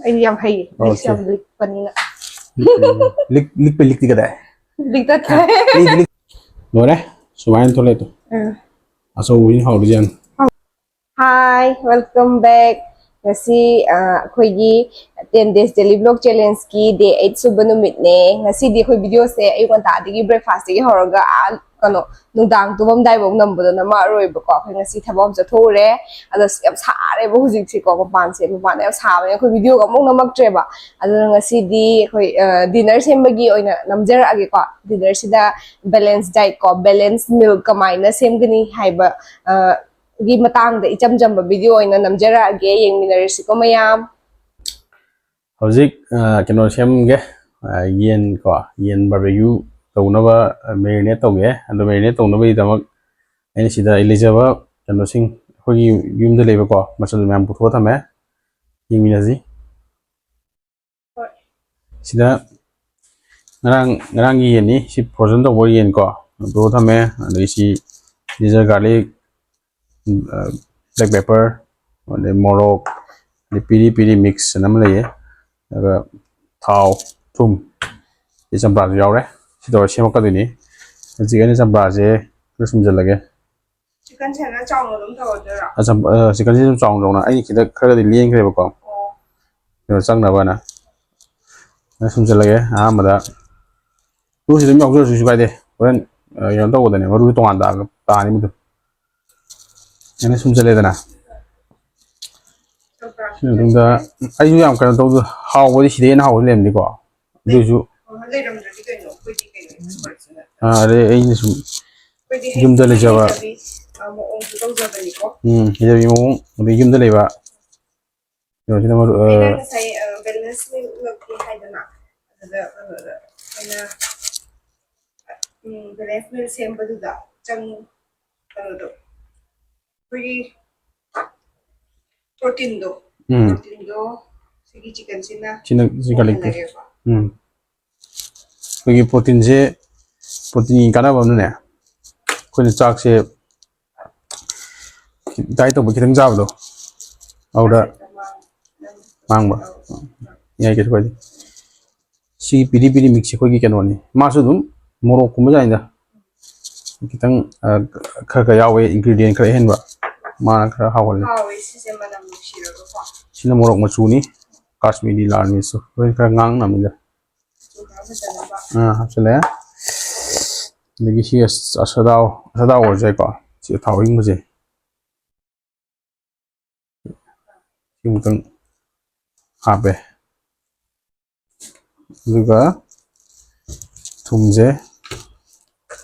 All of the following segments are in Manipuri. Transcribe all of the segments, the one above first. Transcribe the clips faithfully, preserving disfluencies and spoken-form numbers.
ꯑꯩꯗꯤ ꯌꯥꯝ ꯍꯩꯌꯦ, ꯂꯤꯛꯁꯦ Okay. ꯌꯥꯝ ꯂꯤꯛꯄꯅꯤꯅ꯫ ꯂꯤꯛ ꯂꯤꯛꯄ ꯂꯤꯛꯇꯤ ꯀꯗꯥꯏ? ꯂꯤꯛꯇ ꯊꯥꯏ꯫ ꯂꯤꯛ ꯂꯤꯛ ꯂꯣꯏꯔꯦ꯫ ꯁꯨꯃꯥꯏꯅ ꯊꯣꯛꯂꯛꯑꯦ ꯇꯨ꯫ ꯎꯝ꯫ ꯑꯆꯧꯕꯁꯤꯅ ꯍꯥꯎꯔꯤꯁꯦ ꯌꯦꯡꯉꯨ꯫ Hi, welcome back. ꯉꯁꯤ ꯑ, ꯑꯩꯈꯣꯏꯒꯤ ten days daily vlog challengeꯀꯤ day eight ꯁꯨꯕ ꯅꯨꯃꯤꯠꯅꯦ꯫ ꯉꯁꯤꯗꯤ ꯑꯩꯈꯣꯏ videoꯁꯦ ꯑꯌꯨꯛ ꯉꯟꯇꯥꯗꯒꯤ breakfastꯇꯒꯤ ꯍꯧꯔꯒ ꯑꯥ ꯀꯩꯅꯣ ꯅꯨꯡꯗꯥꯡ ꯇꯨꯝꯃꯝꯗꯥꯏꯐꯥꯎ ꯅꯝꯕꯗꯣ ꯅꯝꯃꯛꯑꯔꯣꯏꯕꯀꯣ꯫ ꯑꯩꯈꯣꯏ ꯉꯁꯤ ꯊꯕꯛ ꯑꯃ ꯆꯠꯊꯣꯛꯎꯔꯦ꯫ ꯑꯗꯣ ꯑꯁ, ꯌꯥꯝ ꯁꯥꯔꯦꯕ ꯍꯧꯖꯤꯛꯁꯦꯀꯣ, ꯃꯄꯥꯟꯁꯦ꯫ ꯃꯄꯥꯟꯗ ꯌꯥꯝ ꯁꯥꯕꯅꯦ꯫ ꯑꯩꯈꯣꯏ videoꯒ ꯑꯃꯨꯛ ꯅꯝꯃꯛꯇ꯭ꯔꯦꯕ꯫ ꯑꯗꯨꯅ ꯉꯁꯤꯗꯤ ꯑꯩꯈꯣꯏ ꯑ, dinner ꯁꯦꯝꯕꯒꯤ ꯑꯣꯏꯅ ꯅꯝꯖꯔꯛꯑꯒꯦꯀꯣ꯫ Dinnerꯁꯤꯗ balance diet ꯀꯣ, balance meal ꯀꯃꯥꯏꯅ ꯁꯦꯝꯒꯅꯤ ꯍꯥꯏꯕ ꯑ, ꯒꯤ ꯃꯇꯥꯡꯗ ꯏꯆꯝ ꯆꯝꯕ video ꯑꯣꯏꯅ ꯅꯝꯖꯔꯛꯑꯒꯦ, ꯌꯦꯡꯃꯤꯟꯅꯔꯁꯤꯀꯣ ꯃꯌꯥꯝ꯫ ꯍꯧꯖꯤꯛ ꯑ, ꯀꯩꯅꯣ ꯁꯦꯝꯒꯦ꯫ ꯑ, ꯌꯦꯟ ꯀꯣ, ꯌꯦꯟ barbecue ꯇꯧꯅꯕ marinate ꯇꯧꯒꯦ꯫ ꯑꯗꯣ marinate ꯇꯧꯅꯕꯒꯤꯗꯃꯛ ꯑꯩꯅ ꯁꯤꯗ ꯑꯩ ꯂꯩꯖꯕ ꯀꯩꯅꯣꯁꯤꯡ, ꯑꯩꯈꯣꯏꯒꯤ ꯌꯨꯝꯗ ꯂꯩꯕꯀꯣ, ꯃꯆꯜ ꯃꯌꯥꯝ ꯄꯨꯊꯣꯛꯑ ꯊꯝꯃꯦ꯫ ꯌꯦꯡꯃꯤꯟꯅꯁꯤ꯫ ꯍꯣꯏ꯫ ꯁꯤꯗ ꯉꯔꯥꯡ ꯉꯔꯥꯡꯒꯤ ꯌꯦꯟꯅꯤ꯫ ꯁꯤ frozen ꯇꯧꯕ ꯌꯦꯟ ꯀꯣ, ꯄꯨꯊꯣꯛꯑ ꯊꯝꯃꯦ꯫ ꯑꯗꯒꯤ ꯁꯤ ginger garlic, black pepper, ꯑꯗꯩ ꯃꯣꯔꯣꯛ, ꯑꯗꯩ ꯄꯤꯔꯤ ꯄꯤꯔꯤ mix ꯑꯅ ꯑꯃ ꯂꯩꯌꯦ꯫ ꯑꯗꯨꯒ ꯊꯥꯎ, ꯊꯨꯝ, ꯑꯗꯩ ꯆꯝꯄ꯭ꯔꯥꯁꯨ ꯌꯥꯎꯔꯦ꯫ ꯁꯤ ꯇꯧꯔ ꯁꯦꯝꯃꯛꯀꯗꯣꯏꯅꯤ꯫ ꯍꯧꯖꯤꯛ ꯑꯩꯅ ꯆꯝꯄ꯭ꯔꯥꯁꯦ ꯈꯔ ꯁꯨꯝꯖꯜꯂꯒꯦ꯫ Chickenꯁꯦ ꯈꯔ ꯆꯥꯎꯅ ꯑꯗꯨꯝ ꯇꯧꯔꯗꯣꯏꯔꯥ? ꯑ, ꯆꯝ-, ꯑ, chickenꯁꯦ ꯑꯗꯨꯝ ꯆꯥꯎꯅ ꯆꯥꯎꯅ, ꯑꯩꯅ ꯈꯤꯇꯪ ꯈꯔꯒꯗꯤ ꯂꯦꯡꯈ꯭ꯔꯦꯕꯀꯣ꯫ ꯑꯣ꯫ ꯀꯩꯅꯣ ꯆꯪꯅꯕꯅ꯫ ꯑꯗ ꯁꯨꯝꯖꯜꯂꯒꯦ ꯑꯍꯥꯟꯕꯗ꯫ ꯃꯔꯨꯁꯤ ꯑꯗꯨꯝ ꯌꯥꯎꯖꯔꯁꯨ ꯀꯩꯁꯨ ꯀꯥꯏꯗꯦ꯫ ꯍꯣꯔꯦꯟ, ꯑ, ꯀꯩꯅꯣ ꯇꯧꯕꯗꯅꯦ, ꯃꯔꯨꯁꯤ ꯇꯣꯉꯥꯟ ꯇꯥ-, ꯇꯥꯅꯤ ꯃꯗꯨ꯫ ꯑꯩꯅ ꯁꯨꯝꯖꯜꯂꯦꯗꯅ꯫ ꯁꯤ ꯃꯇꯨꯡꯗ ꯑꯩꯁꯨ ꯌꯥꯝ ꯀꯩꯅꯣ ꯇꯧꯗ, ꯍꯥꯎꯕꯗꯤ ꯁꯤꯗꯩ ꯍꯦꯟꯅ ꯍꯥꯎꯕꯗꯤ ꯂꯩꯔꯝꯗꯦꯀꯣ꯫ ꯑꯗꯨꯏꯁꯨ ꯑꯣ, ꯂꯩꯔꯝꯗ꯭ꯔꯗꯤ ꯀꯩꯅꯣ, ꯑꯩꯈꯣꯏꯗꯤ ꯀꯩꯅꯣ, expertꯁꯨ ꯅꯠꯇꯦ꯫ ꯑ, ꯑꯗꯩ ꯑꯩꯅ ꯁꯨꯝ ꯑꯩꯈꯣꯏꯗꯤ ꯌꯨꯝꯗ ꯂꯩꯖꯕ꯫ ꯍꯩꯖꯕꯤ, ꯑ, ꯃꯑꯣꯡꯁꯨ ꯇꯧꯖꯕꯅꯤꯀꯣ꯫ ꯎꯝ, ꯍꯩꯖꯕꯤ ꯃꯑꯣꯡ, ꯑꯗꯩ ꯌꯨꯝꯗ ꯂꯩꯕ꯫ ꯀꯩꯅꯣꯁꯤꯅ ꯃꯔꯨ-, ꯑ, ꯑꯩꯅ ꯉꯁꯥꯏ, ꯑ, balance mealꯃꯛꯇꯤ ꯍꯥꯏꯗꯅ, ꯑꯗꯨꯗ ꯀꯩꯅꯣꯗ ꯑꯩꯈꯣꯏꯅ, ꯎꯝ, balance meal ꯁꯦꯝꯕꯗꯨꯗ ꯆꯪ-, ꯀꯩꯅꯣꯗꯣ, ꯑꯩꯈꯣꯏꯒꯤ proteinꯗꯣ, ꯎꯝ꯫ proteinꯗꯣ ꯁꯤꯒꯤ chickenꯁꯤꯅ ꯁꯤꯅ, ꯁꯤ garlicꯇꯣ꯫ ꯀꯣꯛꯍꯜꯂꯒꯦꯀꯣ꯫ ꯎꯝ꯫ ꯑꯩꯈꯣꯏꯒꯤ proteinꯁꯦ, proteinꯒꯤ ꯀꯥꯟꯅꯕ ꯑꯃꯅꯅꯦ, ꯑꯩꯈꯣꯏꯅ ꯆꯥꯛꯁꯦ diet ꯇꯧꯕ ꯈꯤꯇꯪ ꯆꯥꯕꯗꯣ, ꯑꯗꯨꯗ ꯃꯥꯡꯕ? ꯌꯥꯏ, ꯀꯩꯁꯨ ꯀꯥꯏꯗꯦ꯫ ꯁꯤꯒꯤ ꯄꯤꯔꯤ ꯄꯤꯔꯤ ꯃꯤꯛꯁꯁꯦ ꯑꯩꯈꯣꯏꯒꯤ ꯀꯩꯅꯣꯅꯤ, ꯃꯥꯁꯨ ꯑꯗꯨꯝ ꯃꯣꯔꯣꯛꯀꯨꯝꯕ ꯌꯥꯏꯗ, ꯈꯤꯇꯪ, ꯑ, ꯈꯔ ꯈꯔ ꯌꯥꯎꯋꯦ, ꯏꯟꯒ꯭ꯔꯤꯗꯤꯌꯦꯟ ꯈꯔ ꯑꯍꯦꯟꯕ, ꯃꯥꯅ ꯈꯔ ꯍꯥꯎꯍꯜꯂꯦ꯫ ꯍꯥꯎꯋꯦ ꯁꯤꯁꯦ, ꯃꯅꯝ ꯅꯨꯡꯁꯤꯔꯒꯀꯣ꯫ ꯁꯤꯅ ꯃꯣꯔꯣꯛ ꯃꯆꯨꯅꯤ, ꯀꯥꯁꯃꯤꯔꯤ ꯂꯥꯜ ꯃꯤꯔꯆꯇꯣ꯫ ꯍꯣꯔꯦꯟ ꯈꯔ ꯉꯥꯡꯅꯕꯅꯤꯗ꯫ ꯆꯨ ꯈꯔ ꯐꯖꯅꯕ꯫ ꯑꯥ, ꯍꯥꯞꯆꯤꯜꯂꯦ꯫ ꯑꯗꯒꯤ ꯁꯤ ꯑꯁ-, ꯑꯁꯥꯗꯥꯎ, ꯑꯁꯥꯗꯥꯎ ꯑꯣꯏꯔꯁꯨ ꯌꯥꯏꯀꯣ꯫ ꯁꯤ ꯊꯥꯎ ꯑꯍꯤꯡꯕꯁꯦ꯫ ꯁꯤꯃꯨꯛꯇꯪ ꯍꯥꯞꯄꯦ꯫ ꯑꯗꯨꯒ ꯊꯨꯝꯁꯦ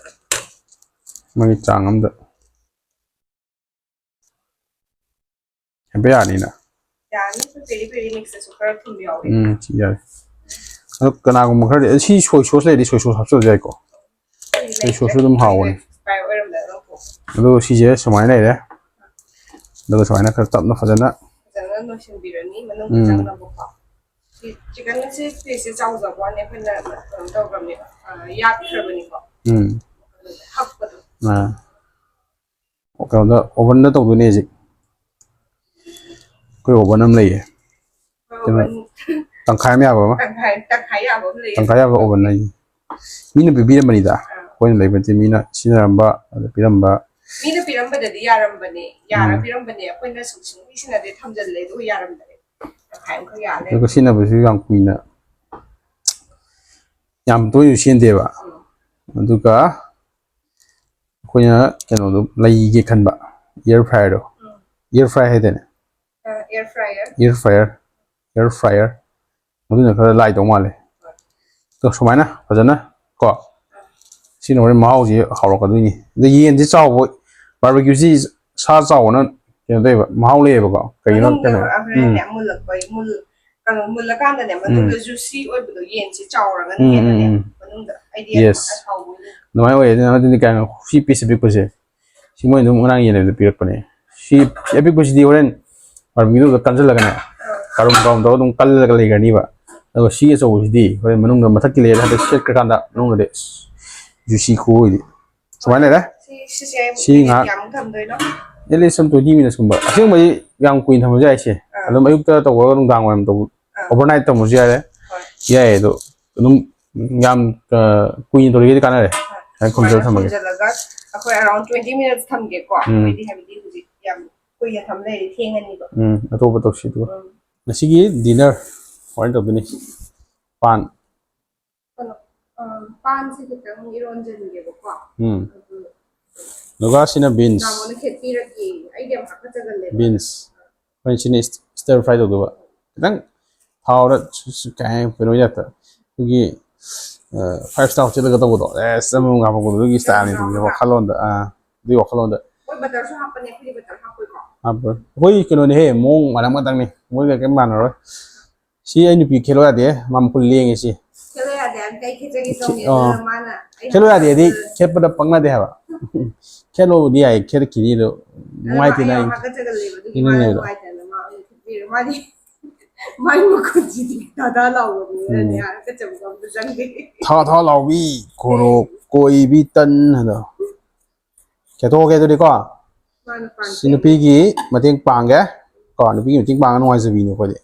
ꯃꯥꯒꯤ ꯆꯥꯡ ꯑꯃꯗ ꯍꯥꯏꯐꯦꯠ ꯌꯥꯅꯤꯅ꯫ ꯌꯥꯅꯤ, ꯑꯩꯈꯣꯏ ꯄꯦꯔꯤ ꯄꯦꯔꯤ ꯃꯤꯛꯁꯇꯁꯨ ꯈꯔ ꯊꯨꯝ ꯌꯥꯎꯋꯦ꯫ ꯎꯝ, ꯁꯤ ꯌꯥꯏ꯫ ꯑꯗꯣ ꯀꯅꯥꯒꯨꯝꯕ ꯈꯔꯗꯤ, ꯑꯗꯣ ꯁꯤ ꯁꯣꯏ ꯁꯣꯁ ꯂꯩꯔꯗꯤ ꯁꯣꯏ ꯁꯣꯁ ꯍꯥꯞꯆꯕꯁꯨ ꯌꯥꯏꯀꯣ꯫ ꯑꯩꯈꯣꯏꯗꯤ ꯁꯣꯏ ꯁꯣꯁꯁꯨ ꯂꯩꯇ꯭ꯔꯦ, ꯑꯗꯨꯝ ꯍꯥꯎꯕꯅꯦ꯫ ꯑꯦꯛꯁꯄꯥꯌꯔ ꯑꯣꯏꯔꯝꯗꯅꯀꯣ꯫ ꯑꯗꯣ ꯁꯤꯁꯦ ꯁꯨꯃꯥꯏꯅ ꯂꯩꯔꯦ꯫ ꯑꯗꯨꯒ ꯁꯨꯃꯥꯏꯅ ꯈꯔ ꯇꯞꯅ ꯐꯖꯅ ꯐꯖꯅ ꯅꯣꯏꯁꯤꯟꯕꯤꯔꯅꯤ, ꯃꯅꯨꯡꯗ ꯎꯝ꯫ ꯆꯪꯅꯕꯀꯣ꯫ ꯁꯤ ꯆꯤꯛꯀꯟꯁꯦ ꯄꯤꯁꯁꯦ ꯆꯥꯎꯖꯕ ꯋꯥꯅꯤ, ꯑꯩꯈꯣꯏꯅ ꯀꯩꯅꯣ ꯇꯧꯈ꯭ꯔꯕꯅꯦꯕ, ꯑ, ꯌꯥꯠꯈ꯭ꯔꯕꯅꯤꯀꯣ꯫ ꯎꯝ꯫ ꯑꯗꯨꯗ ꯍꯛꯄꯗꯣ꯫ ꯑꯥ꯫ ꯀꯩꯅꯣꯗ, ꯑꯣꯚꯟꯗ ꯇꯧꯗꯣꯏꯅꯦ ꯍꯧꯖꯤꯛ꯫ ꯑꯩꯈꯣꯏ ꯑꯣꯚꯟ ꯑꯃ ꯂꯩꯌꯦ꯫ ꯀꯩꯅꯣ, ꯑꯣꯚꯟ꯫ ꯇꯪꯈꯥꯏ ꯑꯃ ꯌꯥꯕ ꯑꯃ? ꯇꯪꯈꯥꯏ, ꯇꯪꯈꯥꯏ ꯌꯥꯕ ꯑꯃ ꯂꯩꯌꯦ꯫ ꯇꯪꯈꯥꯏ ꯌꯥꯕ ꯑꯣꯚꯟ ꯍꯥꯏꯁꯦ꯫ ꯃꯤꯅ ꯄꯤꯕꯤꯔꯝꯕꯅꯤꯗ꯫ ꯑꯥ꯫ ꯑꯩꯈꯣꯏꯅ ꯂꯩꯕ ꯅꯠꯇꯦ, ꯃꯤꯅ ꯁꯤꯖꯤꯟꯅꯔꯝꯕ, ꯑꯗ ꯄꯤꯔꯝꯕ꯫ ꯃꯤꯅ ꯄꯤꯔꯝꯕꯗꯗꯤ ꯌꯥꯔꯝꯕꯅꯦ, ꯌꯥꯔ ꯎꯝ꯫ ꯄꯤꯔꯝꯕꯅꯦ, ꯑꯩꯈꯣꯏꯅ ꯁꯨꯡ-, ꯁꯨꯡꯁꯤ ꯁꯤꯟꯅꯗꯦ, ꯊꯝꯖꯤꯜꯂꯦ, ꯑꯗꯨꯒ ꯌꯥꯔꯝꯗ꯭ꯔꯦ꯫ ꯇꯪꯈꯥꯏ ꯑꯃꯈꯛ ꯌꯥꯜꯂꯦ꯫ ꯑꯗꯨꯒ ꯁꯤꯖꯤꯟꯅꯕꯁꯨ ꯌꯥꯝ ꯀꯨꯏꯅ, ꯌꯥꯝ ꯇꯣꯏꯅꯁꯨ ꯁꯤꯖꯤꯟꯅꯗꯦꯕ꯫ ꯎꯝ꯫ ꯑꯗꯨꯒ ꯑꯩꯈꯣꯏꯅ ꯀꯩꯅꯣꯗꯣ ꯂꯩꯒꯦ ꯈꯟꯕ, ꯑꯦꯌꯔ ꯐ꯭ꯔꯥꯏꯌꯔꯗꯣ꯫ ꯎꯝ꯫ ꯑꯦꯌꯔ ꯐ꯭ꯔꯥꯏ ꯍꯥꯏꯗꯥꯏꯅꯦ? ꯑ, air fryer. Air fryer, air fryer. ꯃꯗꯨꯅ ꯈꯔ ꯂꯥꯏꯗꯧ ꯃꯥꯜꯂꯦ꯫ ꯍꯣꯏ꯫ ꯑꯗꯣ ꯁꯨꯃꯥꯏꯅ ꯐꯖꯅ ꯀꯣ, ꯁꯤꯅ ꯍꯣꯔꯦꯟ ꯃꯍꯥꯎꯁꯤ ꯍꯥꯎꯔꯛꯀꯗꯣꯏꯅꯤ꯫ ꯑꯗꯣ ꯌꯦꯟꯁꯤ ꯆꯥꯎꯕ, ꯕꯥꯔꯕꯤꯀ꯭ꯌꯨꯁꯤ ꯁꯥ ꯆꯥꯎꯕꯅ ꯀꯩꯅꯣ ꯇꯧꯋꯦꯕ, ꯃꯍꯥꯎ ꯂꯩꯌꯦꯕ ꯀꯣ꯫ ꯀꯩꯒꯤꯅꯣ ꯃꯅꯨꯡꯗ ꯀꯩꯅꯣ? ꯍꯣꯔꯦꯟꯅꯦ ꯎꯝ꯫ ꯃꯨꯜꯂꯛꯄ, ꯃꯨꯜ-, ꯀꯩꯅꯣ, ꯃꯨꯜꯂꯀꯥꯟꯗꯅꯦ, ꯎꯝ꯫ ꯃꯅꯨꯡꯗ ꯖꯨꯁꯤ ꯑꯣꯏꯕꯗꯣ, ꯌꯦꯟꯁꯤ ꯆꯥꯎꯔꯒꯅ ꯎꯝ, ꯎꯝ, ꯍꯦꯟꯅꯅꯦ, ꯎꯝ꯫ ꯃꯅꯨꯡꯗ ꯑꯩꯗꯤ ꯌꯥꯝ ꯌꯦꯁ꯫ ꯍꯥꯎꯕ ꯑꯣꯏꯌꯦ꯫ ꯑꯗꯨꯃꯥꯏꯅ ꯑꯣꯏꯌꯦ꯫ ꯑꯗꯨꯅ ꯑꯗꯨꯗꯤ ꯀꯩꯅꯣ, ꯁꯤ ꯄꯤꯁ ꯑꯄꯤꯛꯄꯁꯦ, ꯁꯤ ꯃꯣꯏ ꯑꯗꯨꯝ ꯉꯔꯥꯡ ꯌꯦꯟ ꯂꯩꯕꯗ ꯄꯤꯔꯛꯄꯅꯦ꯫ ꯁꯤ, ꯁꯤ ꯑꯄꯤꯛꯄꯁꯤꯗꯤ ꯍꯣꯔꯦꯟ ꯕꯥꯔꯕꯤꯀ꯭ꯌꯨꯗ ꯀꯟꯁꯤꯜꯂꯒꯅꯦ, ꯑꯥ꯫ ꯀꯔꯨꯝ ꯀꯔꯨꯝ ꯇꯧꯔꯒ ꯑꯗꯨꯝ ꯀꯜꯂꯒ ꯂꯩꯈ꯭ꯔꯅꯤꯕ꯫ ꯑꯗꯨꯒ ꯁꯤ ꯑꯆꯧꯕꯁꯤꯗꯤ ꯍꯣꯔꯦꯟ ꯃꯅꯨꯡꯗ ꯃꯊꯛꯀꯤ ꯂꯦꯌꯔ ꯍꯥꯏꯐꯦꯠ ꯁꯦꯠꯈ꯭ꯔꯀꯥꯟꯗ ꯃꯅꯨꯡꯗꯗꯤ ꯖꯨꯁꯤ ꯈꯨꯑꯣꯏꯗꯤ꯫ ꯁꯨꯃꯥꯏꯅ ꯂꯩꯔꯦ꯫ ꯁꯤ, ꯁꯤꯁꯦ ꯁꯤ ꯃꯤꯅꯤꯠ ꯉꯥꯏꯍꯥꯛ ꯀꯌꯥꯃꯨꯛ ꯊꯝꯗꯣꯏꯅꯣ? At least some twenty ꯃꯤꯅꯠꯁꯀꯨꯝꯕ꯫ ꯑꯁꯦꯡꯕꯗꯤ ꯌꯥꯝ ꯀꯨꯏꯅ ꯊꯝꯕꯁꯨ ꯌꯥꯏ ꯁꯦ꯫ ꯑꯥ꯫ ꯑꯗꯨꯝ ꯑꯌꯨꯛꯇ ꯇꯧꯔꯒ ꯅꯨꯡꯗꯥꯡ ꯋꯥꯏꯔꯝ ꯇꯧꯕ, ꯑꯥ꯫ Overnight ꯇꯧꯕꯁꯨ ꯌꯥꯔꯦ꯫ ꯍꯣꯏ꯫ ꯌꯥꯏꯌꯦ, ꯑꯗꯣ ꯑꯗꯨꯝ ꯌꯥꯝ, ꯑ, ꯀꯨꯏꯅ ꯇꯧꯔꯤꯒꯩꯗꯤ ꯀꯥꯟꯅꯔꯦ꯫ ꯍꯣꯏ꯫ ꯑꯩ ꯈꯨꯝꯖꯤꯜꯂ ꯁꯨꯃꯥꯏꯅ ꯊꯝꯃꯒꯦ꯫ ꯈꯨꯝꯖꯤꯜꯂꯒ ꯑꯩꯈꯣꯏ around twenty minutes ꯊꯝꯒꯦꯀꯣ꯫ ꯎꯝ꯫ ꯍꯥꯏꯗꯤ, ꯍꯥꯏꯕꯗꯤ ꯍꯧꯖꯤꯛ ꯌꯥꯝ ꯀꯨꯏꯅ ꯊꯝ ꯂꯩꯔꯗꯤ ꯊꯦꯡꯉꯅꯤꯕ꯫ ꯎꯝ, ꯑꯇꯣꯞꯄ ꯇꯧꯁꯤ ꯑꯗꯨꯒ꯫ ꯎꯝ꯫ ꯉꯁꯤꯒꯤ dinner ꯀꯃꯥꯏꯅ ꯇꯧꯗꯣꯏꯅꯤ? ꯄꯥꯟ꯫ ꯀꯩꯅꯣ, ꯑ, ꯄꯥꯟꯁꯦ ꯈꯤꯇꯪ ꯏꯔꯣꯟꯖꯟꯒꯦꯕꯀꯣ꯫ ꯎꯝ꯫ ꯑꯗꯨ ꯑꯗꯨꯒ ꯁꯤꯅ beans꯫ ꯇꯥꯃꯣꯅ ꯈꯦꯠꯄꯤꯔꯛꯀꯦ꯫ ꯑꯩꯗꯤ ꯌꯥꯝ ꯍꯥꯞꯀꯠꯆꯒꯜꯂꯦꯕ꯫ Beans꯫ ꯑꯩꯈꯣꯏ ꯁꯤꯅ stir fry ꯇꯧꯗꯧꯕ꯫ ꯈꯤꯇꯪ ꯊꯥꯎꯗ ꯁꯨ-, ꯁꯨ-, ꯀꯩ ꯍꯥꯏ, ꯀꯩꯅꯣ ꯌꯥꯇ-, ꯑꯩꯈꯣꯏꯒꯤ, ꯑ, five star hotel ꯗꯒ ꯇꯧꯕꯗꯣ, ꯑꯦꯁ, ꯑꯃꯃꯝ ꯍꯥꯞꯄꯛꯄꯗꯣ, ꯑꯗꯨꯒꯤ style ꯅꯤ ꯑꯗꯨꯒꯤ ꯋꯥꯈꯜꯂꯣꯟꯗ꯫ ꯑꯥ, ꯑꯗꯨꯒꯤ ꯋꯥꯈꯜꯂꯣꯟꯗ꯫ ꯃꯣꯏ ꯕꯇꯔꯁꯨ ꯍꯥꯞꯄꯅꯦ, ꯑꯩꯈꯣꯏꯗꯤ ꯕꯇꯔ ꯍꯥꯞꯄꯣꯏꯀꯣ꯫ ꯍꯥꯞꯄꯣꯏ꯫ ꯑꯩꯈꯣꯏ ꯀꯩꯅꯣꯅꯦꯍꯦ, ꯃꯑꯣꯡ ꯃꯥꯟꯅꯕ ꯉꯥꯛꯇꯪꯅꯤ꯫ ꯃꯣꯏꯒ ꯀꯩꯝ ꯃꯥꯟꯅꯔꯣꯏ꯫ ꯁꯤ ꯑꯩ ꯅꯨꯄꯤ ꯈꯦꯠꯂꯣ ꯌꯥꯗꯦ, ꯃꯥ ꯃꯈꯨꯠ ꯂꯦꯡꯉꯦ ꯁꯤ꯫ ꯈꯦꯠꯂꯣ ꯌꯥꯗꯦ ꯍꯥꯏꯅ ꯀꯩ ꯈꯦꯠꯆꯒꯦ ꯇꯧꯅꯤ, ꯑꯣ꯫ ꯑꯗꯨꯅ ꯃꯥꯅ ꯑꯩ ꯈꯦꯠꯂꯣ ꯌꯥꯗꯦꯗꯤ ꯍꯥꯞꯄꯗ ꯈꯦꯠꯄꯗ ꯄꯛꯅꯗꯦ ꯍꯥꯏꯕ꯫ ꯈꯦꯠꯂꯣꯕꯨꯗꯤ ꯌꯥꯏ, ꯈꯦꯠꯈꯤꯅꯤ ꯑꯗꯣ ꯑꯗꯣ ꯅꯨꯡꯉꯥꯏꯇꯦꯅ ꯃꯥ ꯑꯩ ꯌꯥꯝ ꯍꯥꯀꯠꯆꯒꯜꯂꯦꯕ, ꯑꯗꯨꯒꯤ ꯃꯥꯅ ꯅꯤꯡꯉꯝꯃꯦꯕ꯫ ꯅꯨꯡꯉꯥꯏꯇꯅ ꯃꯥ ꯑꯣꯏꯅ ꯈꯦꯠꯄꯤꯔꯦ꯫ ꯃꯥꯗꯤ ꯃꯥꯏ ꯃꯈꯨꯠꯁꯤꯗꯤ ꯊꯥ ꯊꯥ ꯂꯥꯎꯕꯅꯤꯅꯅꯦ, ꯎꯝ꯫ ꯍꯥꯀꯠꯆꯕꯒ ꯑꯝꯇ ꯆꯪꯗꯦ꯫ ꯊꯥ ꯊꯥ ꯂꯥꯎꯕꯤ, ꯀꯣꯔꯣ-, ꯀꯣꯏꯕꯤ ꯇꯟ ꯍꯥꯏꯗꯣ꯫ ꯈꯦꯠꯇꯣꯛꯑꯒꯦ ꯑꯗꯨꯗꯤꯀꯣ꯫ ꯃꯥꯅ ꯄꯥꯝꯖꯩ꯫ ꯁꯤ ꯅꯨꯄꯤꯒꯤ ꯃꯇꯦꯡ ꯄꯥꯡꯒꯦ꯫ ꯀꯣ, ꯅꯨꯄꯤꯒꯤ ꯃꯇꯦꯡ ꯄꯥꯡꯉ ꯅꯨꯡꯉꯥꯏꯖꯕꯤꯅꯦ ꯑꯩꯈꯣꯏꯗꯤ꯫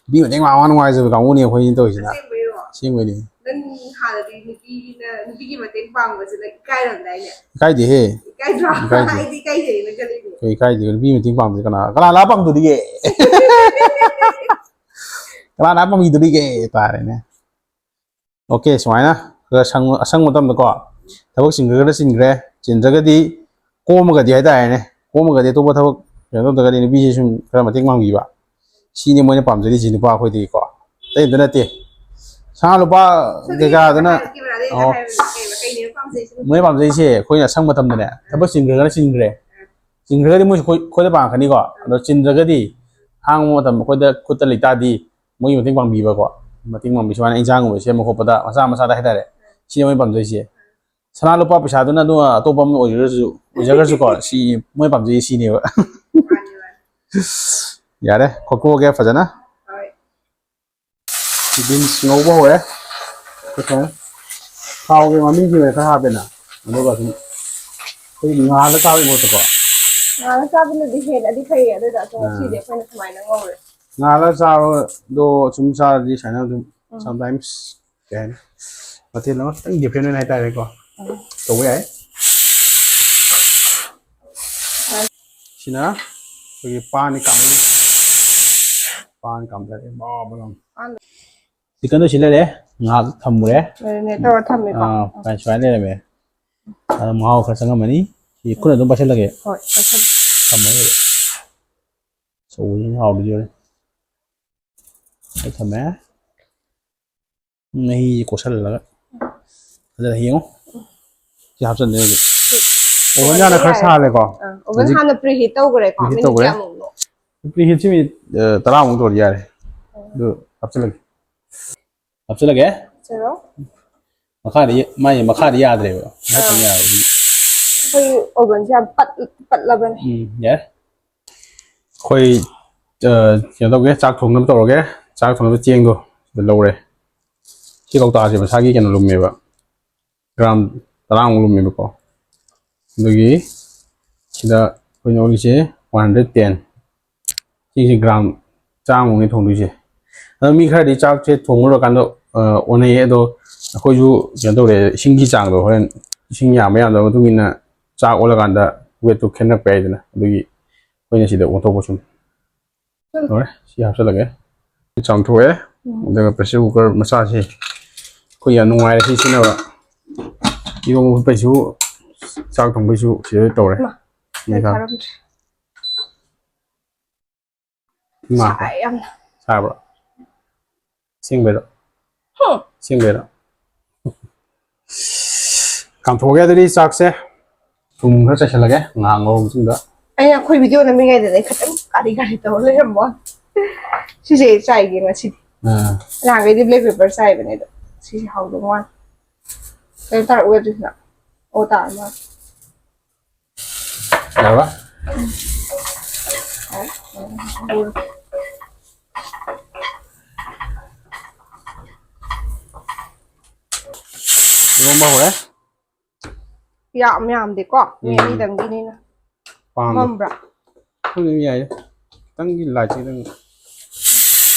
ꯅꯨꯄꯤ ꯃꯇꯦꯡ ꯄꯥꯡꯉ ꯅꯨꯡꯉꯥꯏꯖꯕ ꯀꯥꯡꯕꯨꯅꯦ ꯑꯩꯈꯣꯏꯅ ꯇꯧꯔꯤꯁꯤꯅ꯫ ꯑꯁꯦꯡꯕꯩꯔꯣ? ꯑꯁꯦꯡꯕꯩꯅꯦ꯫ ꯅꯪ ꯍꯥꯟꯅꯗꯤ ꯅꯨꯄꯤꯅ, ꯅꯨꯄꯤꯒꯤ ꯃꯇꯦꯡ ꯄꯥꯡꯕꯁꯦ ꯅꯪ ꯏꯀꯥꯏꯔꯝꯗꯥꯏꯅꯦ? ꯏꯀꯥꯏꯗꯦꯍꯦ꯫ ꯏꯀꯥꯏꯗ꯭ꯔꯣ? ꯏꯀꯥꯏꯗꯦ꯫ ꯑꯩꯗꯤ ꯏꯀꯥꯏꯖꯩꯅ ꯈꯜꯂꯤꯅꯦ꯫ ꯀꯩ ꯏꯀꯥꯏꯗꯦ? ꯅꯨꯄꯤ ꯃꯇꯦꯡ ꯄꯥꯡꯕꯁꯦ ꯀꯅꯥ, ꯀꯅꯥ ꯂꯥꯛ ꯄꯥꯝꯗꯣꯔꯤꯒꯦ? ꯀꯅꯥ ꯂꯥꯛ ꯄꯥꯝꯕꯤꯗꯣꯔꯤꯒꯦ? ꯇꯥꯔꯦꯅꯦ꯫ OK, ꯁꯨꯃꯥꯏꯅ ꯈꯔ ꯁꯪ-, ꯑꯁꯪꯕ ꯃꯇꯝꯗꯀꯣ, ꯊꯕꯛ ꯆꯤꯟꯈ꯭ꯔꯒꯅ ꯆꯤꯟꯈ꯭ꯔꯦ, ꯆꯤꯟꯗ꯭ꯔꯒꯗꯤ ꯀꯣꯝꯃꯒꯗꯤ ꯍꯥꯏꯇꯥꯔꯦꯅꯦ, ꯀꯣꯝꯃꯒꯗꯤ ꯑꯇꯣꯞꯄ ꯊꯕꯛ ꯀꯩꯅꯣ ꯇꯧꯗ꯭ꯔꯒꯗꯤ ꯅꯨꯄꯤꯁꯦ ꯁꯨꯝ ꯈꯔ ꯃꯇꯦꯡ ꯄꯥꯡꯕꯤꯕ, ꯁꯤꯅꯤ ꯃꯣꯏꯅ ꯄꯥꯝꯖꯔꯤꯁꯤ ꯅꯨꯄꯥ ꯑꯩꯈꯣꯏꯗꯒꯤꯀꯣ, ꯑꯇꯩ ꯑꯝꯇ ꯅꯠꯇꯦ꯫ ꯁꯅꯥ ꯂꯨꯄꯥ ꯁꯨꯝ ꯀꯩꯀꯥꯗꯨꯅ, ꯍꯥꯏꯔꯛꯀꯦꯕ, ꯑꯗꯩ ꯑꯣ, ꯍꯥꯏꯔꯛꯀꯦꯕ, ꯀꯩꯅꯣ ꯄꯥꯝꯖꯩꯁꯤꯅ? ꯃꯣꯏꯅ ꯄꯥꯝꯖꯩꯁꯦ ꯑꯩꯈꯣꯏꯅ ꯑꯁꯪꯕ ꯃꯇꯝꯗꯅꯦ, ꯊꯕꯛ ꯆꯤꯟꯈ꯭ꯔꯒꯅ ꯆꯤꯟꯈ꯭ꯔꯦ, ꯆꯤꯟꯈ꯭ꯔꯒꯗꯤ ꯃꯣꯏꯁꯨ ꯑꯩꯈꯣꯏ, ꯑꯩꯈꯣꯏꯗ ꯄꯥꯡꯉꯛꯀꯅꯤꯀꯣ, ꯑꯗꯣ ꯆꯤꯟꯗ꯭ꯔꯒꯗꯤ ꯍꯥꯡꯕ ꯃꯇꯝ ꯑꯩꯈꯣꯏꯗ ꯈꯨꯠꯇ ꯂꯩꯇꯥꯔꯗꯤ ꯃꯣꯏꯒꯤ ꯃꯇꯦꯡ ꯄꯥꯡꯕꯤꯕꯀꯣ, ꯃꯇꯦꯡ ꯄꯥꯡꯕꯤ, ꯁꯨꯃꯥꯏꯅ ꯏꯟꯁꯥꯡꯒꯨꯝꯕ ꯁꯦꯝꯕ ꯈꯣꯠꯄꯗ ꯃꯆꯥ ꯃꯆꯥꯗ ꯍꯥꯏꯇꯥꯔꯦ, ꯁꯤꯅꯤ ꯃꯣꯏꯅ ꯄꯥꯝꯖꯩꯁꯦ꯫ ꯁꯅꯥ ꯂꯨꯄꯥ ꯄꯩꯁꯥꯗꯨꯅ ꯑꯗꯨ ꯑꯇꯣꯞꯄ ꯑꯃ ꯑꯣꯏꯖꯔꯁꯨ, ꯑꯣꯏꯖꯈ꯭ꯔꯁꯨꯀꯣ, ꯁꯤ ꯃꯣꯏ ꯄꯥꯝꯖꯩ ꯁꯤꯅꯦꯕ꯫ ꯃꯥꯅꯤ, ꯃꯥꯅꯤ꯫ ꯌꯥꯔꯦ, ꯈꯣꯠꯇꯣꯛꯑꯒꯦ ꯐꯖꯅ꯫ ꯍꯣꯏ꯫ Beans ꯉꯧꯕ ꯍꯧꯔꯦ꯫ ꯊꯥꯎꯒꯤ ꯃꯃꯤꯡꯒꯤ ꯑꯣꯏꯅ ꯈꯔ ꯍꯥꯞꯄꯦꯅ, ꯑꯗꯨꯒ ꯑꯗꯨꯝ ꯑꯩꯈꯣꯏ ꯉꯥꯜꯂ ꯆꯥꯕꯒꯤ ꯃꯍꯨꯠꯇꯀꯣ, ꯉꯥꯒ ꯆꯥꯕꯅꯗꯤ ꯍꯦꯟꯅꯗꯤ ꯐꯩꯌꯦ, ꯑꯗꯨꯗ ꯑꯗꯣ ꯑꯥ꯫ ꯉꯁꯤꯗꯤ ꯑꯩꯈꯣꯏꯅ ꯁꯨꯃꯥꯏꯅ ꯉꯧꯔꯦ꯫ ꯉꯥꯜꯂ ꯆꯥꯕꯗꯣ ꯁꯨꯝ ꯆꯥꯔꯗꯤ ꯁꯨꯃꯥꯏꯅ ꯑꯗꯨꯝ ꯎꯝ꯫ Sometimes ꯀꯩ ꯍꯥꯏꯅꯤ, ꯃꯊꯦꯜ ꯑꯃ ꯈꯤꯇꯪ different ꯑꯣꯏꯅ ꯍꯥꯏꯇꯥꯔꯦꯀꯣ꯫ ꯎꯝ꯫ ꯇꯧꯕ ꯌꯥꯏ꯫ ꯁꯤꯅ ꯑꯩꯈꯣꯏꯒꯤ ꯄꯥꯟ ꯀꯥꯝꯕ-, ꯄꯥꯟ ꯀꯥꯝꯊꯔꯦ꯫ ꯕꯥ ꯕꯥ ꯂꯥꯎꯅ꯫ ꯄꯥꯟ chicken ꯗꯣ ꯁꯤ ꯂꯩꯔꯦ, ꯉꯥꯏꯍꯥꯛ ꯊꯝꯃꯨꯔꯦ꯫ Marinate ꯇꯧꯔ ꯊꯝꯃꯦꯀꯣ꯫ ꯑꯥ, ꯎꯝ꯫ ꯁꯨꯃꯥꯏꯅ ꯂꯩꯔꯝꯃꯦ꯫ ꯑꯗ ꯃꯍꯥꯎ ꯈꯔ ꯆꯪꯉꯝꯃꯅꯤ꯫ ꯁꯤ ꯈꯨꯠꯅ ꯑꯗꯨꯝ ꯄꯥꯏꯁꯜꯂꯒꯦ꯫ ꯍꯣꯏ, ꯄꯥꯏꯁꯜꯂꯣ꯫ ꯊꯝꯃꯒꯦ꯫ ꯁꯧꯕꯁꯤꯅ ꯍꯥꯎꯗꯣꯏꯁꯦ ꯍꯣꯔꯦꯟ꯫ ꯑꯩ ꯊꯝꯃꯦ꯫ ꯃꯍꯤ ꯀꯣꯠꯁꯜꯂꯒ ꯐꯖꯅ ꯌꯦꯡꯉꯨ꯫ ꯁꯤ ꯍꯥꯞꯆꯟꯗꯣꯏꯅꯦ ꯍꯧꯖꯤꯛ꯫ ꯁꯤ oven ꯍꯥꯟꯅ ꯈꯔ ꯌꯥꯔꯦ꯫ ꯁꯥꯍꯜꯂꯦꯀꯣ꯫ ꯑꯥ, oven ꯍꯧꯖꯤꯛ ꯍꯥꯟꯅ preheat ꯇꯧꯈ꯭ꯔꯦꯀꯣ, preheat minute ꯇꯧꯈ꯭ꯔꯦ꯫ ꯀꯌꯥꯃꯨꯛꯅꯣ? Preheat ꯁꯤ minute, ꯑ, ꯇꯔꯥꯃꯨꯛ ꯇꯧꯔꯗꯤ ꯌꯥꯔꯦ꯫ ꯑꯥ꯫ ꯑꯗꯨ ꯍꯥꯞꯆꯜꯂꯒꯦ꯫ ꯍꯥꯞꯆꯜꯂꯒꯦ꯫ ꯍꯥꯞꯆꯜꯂꯣ꯫ ꯃꯈꯥꯗꯤ, ꯃꯥꯏ ꯃꯈꯥꯗꯤ ꯌꯥꯗ꯭ꯔꯦꯕ꯫ ꯃꯊꯛꯇꯪ ꯑꯥ꯫ ꯌꯥꯔꯦ꯫ ꯑꯩꯈꯣꯏ oven ꯁꯦ ꯌꯥꯝ ꯄꯠ-, ꯄꯠꯂꯕꯅꯦ꯫ ꯎꯝ, ꯌꯥꯔꯦ꯫ ꯑꯩꯈꯣꯏ, ꯑ, ꯀꯩꯅꯣ ꯇꯧꯒꯦ, ꯆꯥꯛ ꯊꯣꯡꯅꯕ ꯇꯧꯔꯒꯦ꯫ ꯆꯥꯛ ꯊꯣꯡꯅꯕ ꯆꯦꯡꯗꯣ ꯁꯤꯗ ꯂꯧꯔꯦ꯫ ꯁꯤ ꯀꯧꯇꯥꯁꯦ ꯃꯁꯥꯒꯤ ꯀꯩꯅꯣ ꯂꯨꯝꯃꯦꯕ꯫ gram ꯇꯔꯥꯃꯨꯛ ꯂꯨꯝꯃꯦꯕꯀꯣ꯫ ꯑꯗꯨꯒꯤ ꯁꯤꯗ ꯑꯩꯈꯣꯏꯅ ꯑꯣꯜꯂꯤꯁꯦ one hundred ten꯫ ꯁꯤꯁꯦ gram ꯆꯥꯝꯃꯃꯨꯛꯅꯦ ꯊꯣꯡꯗꯣꯏꯁꯦ꯫ ꯑꯗꯣ ꯃꯤ ꯈꯔꯗꯤ ꯆꯥꯛꯁꯦ ꯊꯣꯡꯕ ꯂꯣꯏꯔꯀꯥꯟꯗ, ꯑ, ꯑꯣꯟꯅꯩꯌꯦ꯫ ꯑꯗꯣ ꯑꯩꯈꯣꯏꯁꯨ ꯀꯩꯅꯣ ꯇꯧꯔꯦ, ꯏꯁꯤꯡꯒꯤ ꯆꯥꯡꯗꯣ ꯍꯣꯔꯦꯟ ꯏꯁꯤꯡ ꯌꯥꯝꯕ ꯌꯥꯝꯗꯕ ꯃꯇꯨꯡ ꯏꯟꯅ ꯆꯥꯛ ꯑꯣꯜꯂꯀꯥꯟꯗ weight ꯇꯣ ꯈꯦꯠꯅꯔꯛꯄ ꯌꯥꯏꯗꯅ꯫ ꯑꯗꯨꯒꯤ ꯑꯩꯈꯣꯏꯅ ꯁꯤꯗ ꯑꯣꯟꯊꯣꯛꯄ ꯁꯨꯝ ꯂꯣꯏꯔꯦ꯫ ꯁꯤ ꯍꯥꯞꯆꯜꯂꯒꯦ꯫ ꯆꯥꯝꯊꯣꯛꯑꯦ꯫ ꯎꯝ꯫ ꯑꯗꯨꯒ pressure cooker ꯃꯆꯥꯁꯦ ꯑꯩꯈꯣꯏ ꯌꯥꯝ ꯅꯨꯡꯉꯥꯏꯔꯦ ꯁꯤ ꯁꯤꯖꯤꯟꯅꯕ꯫ ꯏꯔꯣꯟꯕ ꯐꯨꯠꯄꯩꯁꯨ, ꯆꯥꯛ ꯊꯣꯡꯕꯩꯁꯨ ꯁꯤꯗ ꯇꯧꯔꯦ꯫ ꯃꯥ, ꯃꯩ ꯊꯥ-, ꯊꯥꯔꯝꯗ꯭ꯔꯦ꯫ ꯏꯃꯥ꯫ ꯁꯥꯏ ꯌꯥꯝꯅ꯫ ꯁꯥꯕ꯭ꯔꯣ? ꯑꯁꯦꯡꯕꯩꯔꯣ? ꯍꯨꯝ꯫ ꯑꯁꯦꯡꯕꯩꯔꯣ? ꯀꯥꯝꯊꯣꯛꯑꯒꯦ ꯑꯗꯨꯗꯤ ꯆꯥꯛꯁꯦ꯫ ꯊꯨꯝ ꯈꯔ ꯆꯥꯏꯁꯤꯜꯂꯒꯦ ꯉꯥ ꯉꯧꯔ ꯃꯇꯨꯡꯗ꯫ ꯑꯩꯅ ꯑꯩꯈꯣꯏ video ꯅꯝꯃꯤꯉꯩꯗꯅꯦ ꯈꯤꯇꯪ ꯀꯥꯔꯤ ꯀꯥꯔꯤ ꯇꯧꯔ ꯂꯩꯔꯝꯕ ꯋꯥꯅꯤ꯫ ꯁꯤꯁꯦ ꯆꯥꯏꯒꯦ ꯉꯁꯤꯗꯤ꯫ ꯑꯥ꯫ ꯅꯍꯥꯟꯈꯩꯗꯤ black pepper ꯆꯥꯏꯕꯅꯦ ꯑꯗꯣ ꯁꯤꯁꯦ ꯍꯥꯎꯗꯧ ꯃꯥꯜꯂꯦ꯫ ꯀꯩꯅꯣ ꯇꯥꯔꯛꯑꯣꯏꯗ꯭ꯔꯤꯁꯤꯅ? ꯑꯣ, ꯇꯥꯔ ꯃꯥꯜꯂꯦ꯫ ꯌꯥꯔꯕ? ꯏꯔꯣꯝꯕ ꯍꯧꯔꯦ꯫ ꯌꯥꯝ ꯌꯥꯝꯗꯦꯀꯣ, ꯃꯤ ꯎꯝ꯫ ꯑꯅꯤꯗꯪꯒꯤꯅꯤꯅ꯫ ꯄꯥꯝꯗꯦ꯫ ꯃꯝꯕ꯭ꯔꯥ? ꯈꯪꯗꯦ, ꯌꯥꯏꯌꯦ꯫ ꯈꯤꯇꯪꯗꯤ ꯂꯥꯏꯠꯁꯦ ꯈꯤꯇꯪ꯫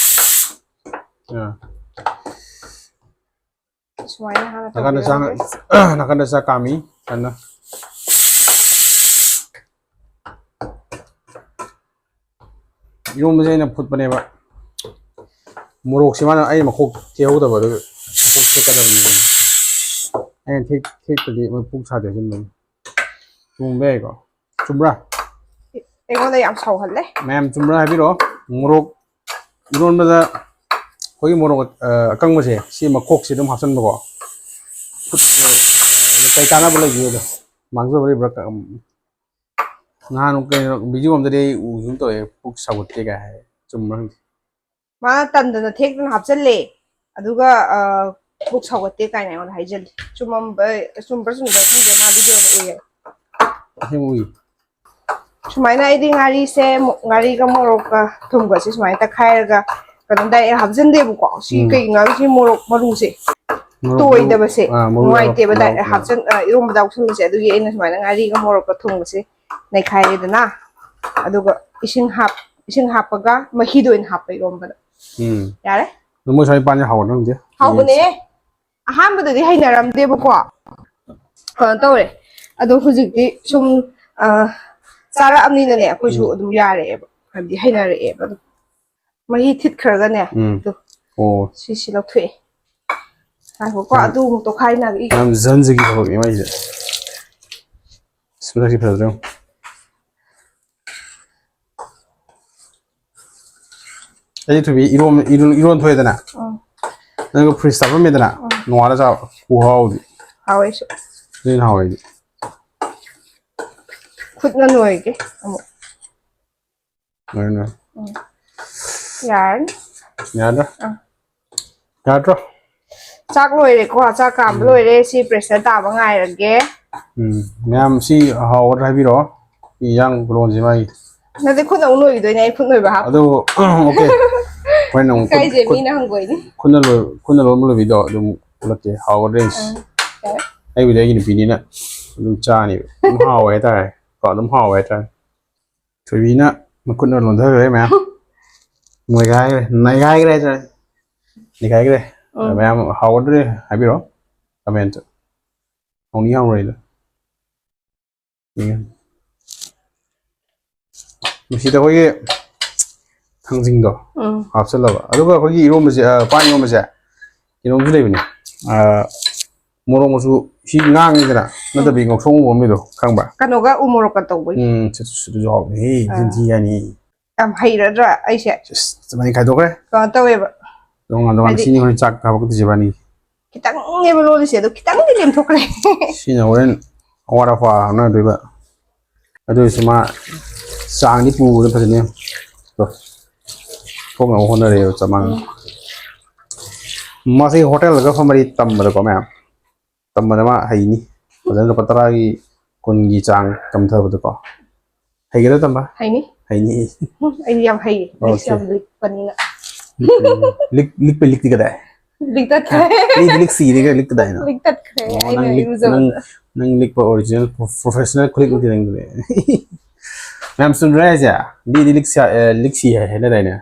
ꯑꯥ꯫ ꯁꯨꯃꯥꯏꯅ ꯍꯥꯟꯅ ꯅꯥꯀꯟꯗ ꯆꯥꯛ ꯇꯧꯕꯤꯔꯒꯦ꯫ ꯅꯥꯀꯟꯗ ꯆꯥꯛ ꯀꯥꯝꯃꯤ ꯀꯟꯅ꯫ ꯏꯔꯣꯝꯕꯁꯦ ꯑꯩꯅ ꯐꯨꯠꯄꯅꯦꯕ꯫ ꯃꯣꯔꯣꯛꯁꯦ ꯃꯥꯅ ꯑꯩ ꯃꯈꯣꯛ ꯊꯦꯛꯍꯧꯗꯕ, ꯑꯗꯨꯒ ꯃꯈꯣꯛ ꯊꯦꯛꯀꯗꯕꯅꯤ꯫ ꯑꯩꯅ ꯊꯦꯛ ꯊꯦꯛꯇ꯭ꯔꯗꯤ ꯃꯣꯏ ꯄꯨꯛ ꯁꯥꯗꯦ ꯍꯥꯏꯖꯤꯟꯕꯅꯤ꯫ ꯆꯨꯝꯕ ꯌꯥꯏꯀꯣ? ꯆꯨꯝꯕ꯭ꯔꯥ? ꯑꯩꯉꯣꯟꯗ ꯌꯥꯝ ꯁꯥꯎꯍꯜꯂꯦ꯫ ꯃꯌꯥꯝ ꯆꯨꯝꯕ꯭ꯔꯥ ꯍꯥꯏꯕꯤꯔꯛꯑꯣ꯫ ꯃꯣꯔꯣꯛ ꯏꯔꯣꯟꯕꯗ ꯑꯩꯈꯣꯏꯒꯤ ꯃꯣꯔꯣꯛ, ꯑ, ꯑꯀꯪꯕꯁꯦ, ꯁꯤ ꯃꯈꯣꯛꯁꯦ ꯑꯗꯨꯝ ꯍꯥꯞꯆꯟꯕꯀꯣ꯫ ꯈꯨꯠꯁꯦ, ꯑ, ꯀꯩ ꯀꯥꯟꯅꯕ ꯂꯩꯒꯦ ꯑꯗꯣ? ꯃꯥꯡꯖꯕ ꯂꯩꯕ꯭ꯔꯥ? ꯀ-, ꯅꯍꯥꯟ ꯀꯩꯅꯣ video ꯑꯝꯗꯗꯤ ꯑꯩ ꯎꯒꯨꯝ ꯇꯧꯋꯦ, ꯄꯨꯛ ꯁꯥꯎꯒꯠꯇꯦ ꯀꯥꯏ ꯍꯥꯏ꯫ ꯆꯨꯝꯕ꯭ꯔꯥ ꯈꯪꯗꯦ꯫ ꯃꯥꯅ ꯇꯟꯗꯅ ꯊꯦꯛꯇꯅ ꯍꯥꯞꯆꯜꯂꯦ꯫ ꯑꯗꯨꯒ, ꯑ, ꯄꯨꯛ ꯁꯥꯎꯒꯠꯇꯦ ꯀꯥꯏꯅ ꯑꯩꯉꯣꯟꯗ ꯍꯥꯏꯖꯜꯂꯦ꯫ ꯆꯨꯝꯃꯝꯕ-, ꯆꯨꯝꯕ꯭ꯔꯥ ꯆꯨꯝꯗꯕ꯭ꯔꯥ ꯈꯪꯗꯦ, ꯃꯥ videoꯗ ꯎꯏꯌꯦꯕ꯫ ꯑꯁꯦꯡꯕ ꯎꯏ꯫ ꯁꯨꯃꯥꯏꯅ ꯑꯩꯗꯤ ꯉꯥꯔꯤꯁꯦ, ꯃꯣ-, ꯉꯥꯔꯤꯒ ꯃꯣꯔꯣꯛꯀ ꯊꯨꯝꯒꯁꯦ ꯁꯨꯃꯥꯏꯅ ꯇꯛꯈꯥꯏꯔꯒ ꯀꯩꯅꯣ direct ꯍꯥꯞꯆꯤꯟꯗꯦꯕꯀꯣ꯫ ꯁꯤ ꯎꯝ꯫ ꯀꯩꯒꯤꯅꯣ ꯍꯥꯏꯕ, ꯁꯤ ꯃꯣꯔꯣꯛ ꯃꯔꯨꯁꯦ ꯃꯔꯨ-, ꯇꯣꯏꯗꯕꯁꯦ ꯑꯥ, ꯃꯔꯨ ꯅꯨꯡꯉꯥꯏꯇꯦꯕ꯫ ꯌꯥꯎꯔꯛ-, Direct ꯌꯥꯎꯔꯛꯄꯅꯦ꯫ ꯍꯥꯞꯆꯤꯟ-, ꯑ, ꯏꯔꯣꯝꯕꯗ ꯌꯥꯎꯁꯟꯕꯁꯦ꯫ ꯑꯗꯨꯒꯤ ꯑꯩꯅ ꯁꯨꯃꯥꯏꯅ ꯉꯥꯔꯤꯒ ꯃꯣꯔꯣꯛꯀ ꯊꯨꯝꯒꯁꯦ ꯅꯩꯈꯥꯏꯔꯦꯗꯅ, ꯑꯗꯨꯒ ꯏꯁꯤꯡ ꯍꯥꯞ-, ꯏꯁꯤꯡ ꯍꯥꯞꯄꯒ ꯃꯍꯤꯗꯣ ꯑꯣꯏꯅ ꯍꯥꯞꯄ ꯏꯔꯣꯝꯕꯗ꯫ ꯎꯝ꯫ ꯌꯥꯔꯦ꯫ ꯑꯗꯣ ꯃꯣꯏ ꯁ꯭ꯋꯥꯏ ꯄꯥꯟꯁꯦ ꯍꯥꯎꯕꯅꯦ ꯈꯪꯗꯦ꯫ ꯍꯥꯎꯕꯅꯦ꯫ ꯑꯍꯥꯟꯕꯗꯗꯤ ꯍꯩꯅꯔꯝꯗꯦꯕꯀꯣ, ꯀꯩꯅꯣ ꯇꯧꯔꯦ꯫ ꯑꯗꯣ ꯍꯧꯖꯤꯛꯇꯤ ꯁꯨꯝ, ꯑ, ꯆꯥꯔꯛꯑꯕꯅꯤꯅꯅꯦ, ꯑꯩꯈꯣꯏꯁꯨ ꯎꯝ꯫ ꯑꯗꯨꯝ ꯌꯥꯔꯛꯑꯦꯕ, ꯍꯥꯏꯕꯗꯤ ꯍꯩꯅꯔꯛꯑꯦꯕ ꯑꯗꯨꯝ꯫ ꯃꯍꯤ ꯊꯤꯠꯈ꯭ꯔꯒꯅꯦ, ꯎꯝ꯫ ꯑꯗꯣ ꯑꯣ꯫ ꯁꯤꯁꯤ ꯂꯧꯊꯣꯛꯑꯦ꯫ ꯉꯥꯏꯈꯣꯀꯣ, ꯌꯥꯝ-, ꯑꯗꯨ ꯑꯃꯨꯛ ꯇꯣꯈꯥꯏꯅꯔꯛꯏꯒꯦ꯫ ꯌꯥꯝ ꯖꯟꯖꯒꯤ ꯊꯕꯛꯅꯤ ꯃꯥꯏꯁꯦ꯫ ꯑꯁ, ꯃꯁꯛꯁꯤ ꯐꯖꯗ꯭ꯔꯣ? ꯑꯩꯗꯤ ꯊꯣꯏꯕꯤ ꯏꯔꯣꯟ-, ꯏꯔꯣꯟ-, ꯏꯔꯣꯟ ꯊꯣꯛꯑꯦꯗꯅ, ꯎꯝ꯫ ꯅꯪꯒ fridgeꯇ ꯍꯥꯞꯄꯝꯃꯦꯗꯅ, ꯎꯝ꯫ ꯅꯣꯡꯉꯥꯜꯂ ꯆꯥꯕ ꯈꯨꯍꯥꯎꯗꯤ꯫ ꯍꯥꯎꯋꯦ ꯑꯩꯁꯨ꯫ ꯑꯗꯨꯅ ꯍꯥꯎꯋꯦ ꯑꯩꯗꯤ꯫ ꯈꯨꯠꯅ ꯅꯣꯏꯒꯦ ꯑꯃꯨꯛ꯫ ꯅꯣꯏ, ꯅꯣꯏ꯫ ꯎꯝ꯫ ꯌꯥꯔꯅꯤ꯫ ꯌꯥꯗ꯭ꯔꯥ? ꯑꯥ꯫ ꯌꯥꯗ꯭ꯔꯣ? ꯆꯥꯛ ꯂꯣꯏꯔꯦꯀꯣ, ꯆꯥꯛ ꯀꯥꯝꯕ ꯎꯝ꯫ ꯂꯣꯏꯔꯦ꯫ ꯁꯤ pressure ꯇꯥꯕ ꯉꯥꯏꯔꯒꯦ꯫ ꯎꯝ꯫ ꯃꯌꯥꯝ ꯁꯤ ꯍꯥꯎꯒꯗ꯭ꯔꯥ ꯍꯥꯏꯕꯤꯔꯛꯑꯣ꯫ ꯁꯤ ꯏꯟꯖꯥꯡ ꯈꯨꯂꯣꯟꯁꯤ ꯃꯥꯒꯤ꯫ ꯅꯠꯇꯦ, ꯈꯨꯠꯅ ꯑꯃꯨꯛ ꯅꯣꯏꯈꯤꯗꯣꯏꯅꯦ ꯑꯩ ꯈꯨꯠ ꯅꯣꯏꯕ ꯍꯥꯞꯄ꯫ ꯑꯗꯨ, OK꯫ ꯍꯣꯔꯦꯟ ꯑꯃꯨꯛ ꯈꯨꯠ-, ꯏꯀꯥꯏꯖꯩ, ꯈꯨꯠ-, ꯃꯤꯅ ꯍꯪꯕꯣꯏꯅꯦ꯫ ꯈꯨꯠꯅ ꯂꯣꯏ-, ꯈꯨꯠꯅ ꯂꯣꯟꯕ ꯂꯣꯏꯕꯤꯗꯣ ꯑꯗꯨꯝ ꯎꯠꯂꯛꯀꯦ꯫ ꯍꯥꯎꯒꯗ꯭ꯔꯥ ꯌꯦꯡꯁꯤ꯫ ꯎꯝ, ꯌꯥꯔꯦ꯫ ꯑꯩꯕꯨꯗꯤ ꯑꯩꯒꯤ ꯅꯨꯄꯤꯅꯤꯅ ꯑꯗꯨꯝ ꯆꯥꯅꯤꯕ꯫ ꯑꯗꯨꯝ ꯍꯥꯎꯋꯦ ꯍꯥꯏꯇꯥꯔꯦ꯫ ꯀꯣ, ꯑꯗꯨꯝ ꯍꯥꯎꯋꯦ ꯍꯥꯏꯇꯥꯔꯦ꯫ ꯊꯣꯏꯕꯤꯅ ꯃꯈꯨꯠꯅ ꯂꯣꯟꯊꯈ꯭ꯔꯦ ꯃꯌꯥꯝ꯫ ꯅꯣꯏꯒꯥꯏꯈ꯭ꯔꯦ, ꯅꯩꯒꯥꯏꯈ꯭ꯔꯦ ꯍꯥꯏꯇꯥꯔꯦ꯫ ꯅꯩꯒꯥꯏꯈ꯭ꯔꯦ꯫ ꯎꯝ꯫ ꯃꯌꯥꯝ ꯍꯥꯎꯒꯗ꯭ꯔꯦ ꯍꯥꯏꯕꯤꯔꯣ comment꯫ ꯍꯥꯎꯅꯤ ꯍꯥꯎꯔꯣꯏꯗꯣ꯫ ꯎꯝ꯫ ꯃꯁꯤꯗ ꯑꯩꯈꯣꯏꯒꯤ ꯊꯥꯡꯖꯤꯡꯗꯣ ꯎꯝ꯫ ꯍꯥꯞꯆꯜꯂꯕ꯫ ꯑꯗꯨꯒ ꯑꯩꯈꯣꯏꯒꯤ ꯏꯔꯣꯝꯕꯁꯦ, ꯑ, ꯄꯥꯟ ꯏꯔꯣꯝꯕꯁꯦ ꯀꯩꯅꯣꯝꯁꯨ ꯂꯩꯕꯅꯦ꯫ ꯑ, ꯃꯣꯔꯣꯛ ꯃꯆꯨ ꯁꯤ ꯉꯥꯡꯉꯤꯗꯅ, ꯎꯝ꯫ ꯅꯠꯇꯕꯤ ꯉꯧꯁꯣꯛ ꯉꯧꯕ ꯑꯃ ꯂꯩꯗꯣ, ꯈꯪꯕ꯭ꯔꯥ? ꯀꯩꯅꯣꯒ ꯎ ꯃꯣꯔꯣꯛꯀ ꯇꯧꯕꯩ꯫ ꯎꯝ, ꯁꯤ-, ꯁꯤ-, ꯑꯗꯨꯁꯨ ꯍꯥꯎꯕꯅꯦꯍꯦ꯫ ꯑꯥ꯫ ꯆꯤꯟ ꯊꯤ ꯌꯥꯅꯤ꯫ ꯌꯥꯝ ꯍꯩꯔꯗ꯭ꯔꯥ ꯑꯩꯁꯦ? ꯏꯁ, ꯆꯞ ꯃꯥꯟꯅꯩ ꯈꯥꯏꯗꯣꯛꯈ꯭ꯔꯦ꯫ ꯀꯩꯅꯣ ꯇꯧꯋꯦꯕ꯫ ꯇꯣꯉꯥꯟ ꯇꯣꯉꯥꯟ ꯍꯥꯏꯗꯤ ꯁꯤꯅꯤ ꯍꯣꯔꯦꯟ ꯆꯥꯛ ꯍꯥꯞꯄꯛꯀꯗꯣꯏꯁꯦ ꯏꯕꯥꯅꯤ꯫ ꯈꯤꯇꯪꯅꯦꯕ ꯂꯣꯜꯂꯤꯁꯦ, ꯑꯗꯣ ꯈꯤꯇꯪꯗꯤ ꯂꯦꯝꯊꯣꯛꯈ꯭ꯔꯦ꯫ ꯁꯤꯅ ꯍꯣꯔꯦꯟ ꯑꯋꯥꯠ ꯑꯄꯥ ꯍꯥꯞꯅꯗꯣꯏꯕ꯫ ꯑꯗꯨ ꯑꯣꯏꯔꯁꯨ ꯃꯥ ꯆꯥꯡꯗꯤ ꯄꯨꯕꯗ ꯐꯖꯅ ꯌꯦꯡꯉꯨ꯫ ꯇꯣ꯫ ꯊꯣꯛꯅꯕ ꯍꯣꯠꯅꯔꯦꯕ ꯆꯞ ꯃꯥꯟꯅꯅ꯫ ꯎꯝ꯫ ꯃꯥꯁꯤ ꯍꯣꯇꯦꯜꯗꯒ ꯐꯝꯃꯗꯤ ꯇꯝꯕꯗꯀꯣ ꯃꯌꯥꯝ꯫ ꯇꯝꯕꯗ ꯃꯥ ꯍꯩꯅꯤ꯫ ꯐꯖꯅ ꯂꯨꯄꯥ ꯇꯔꯥꯒꯤ, ꯀꯨꯟꯒꯤ ꯆꯥꯡ ꯇꯝꯊꯕꯗꯀꯣ꯫ ꯍꯩꯒꯗ꯭ꯔꯥ ꯇꯝꯕ? ꯍꯩꯅꯤ꯫ ꯍꯩꯅꯤ꯫ ꯎꯝ, ꯑꯩꯗꯤ ꯌꯥꯝ ꯍꯩꯌꯦ꯫ ꯂꯥꯏꯔꯤꯛꯁꯦ ꯑꯣꯀꯦ꯫ ꯌꯥꯝ ꯂꯤꯛꯄꯅꯤꯅ꯫ ꯂꯤꯛ-, ꯂꯤꯛ-, ꯂꯤꯛꯄ ꯂꯤꯛꯇꯤ ꯀꯗꯥꯏ? ꯂꯤꯛꯇꯠꯈ꯭ꯔꯦ꯫ ꯍꯥ? ꯃꯤꯗꯤ ꯂꯤꯛ ꯁꯤꯔꯒ ꯂꯤꯛꯇꯗꯥꯏꯅ? ꯂꯤꯛꯇꯠꯈ꯭ꯔꯦ꯫ ꯑꯣ, ꯑꯩꯅ ꯅꯪ ꯂꯤꯛ-, ꯏꯔꯨꯖꯕꯗ꯫ ꯅꯪ, ꯅꯪ ꯂꯤꯛꯄ original pro-, professional ꯈꯨꯂꯤꯛ ꯅꯠꯇꯦ ꯅꯪꯗꯨꯗꯤ꯫ ꯃꯌꯥꯝ ꯆꯨꯝꯗ꯭ꯔꯥ ꯍꯥꯏꯁꯦ? ꯃꯤꯗꯤ ꯂꯤꯛ ꯁꯤ-, ꯑꯦ, ꯂꯤꯛ ꯁꯤ ꯍꯥꯏ ꯍꯥꯏꯅꯗꯥꯏꯅꯦ?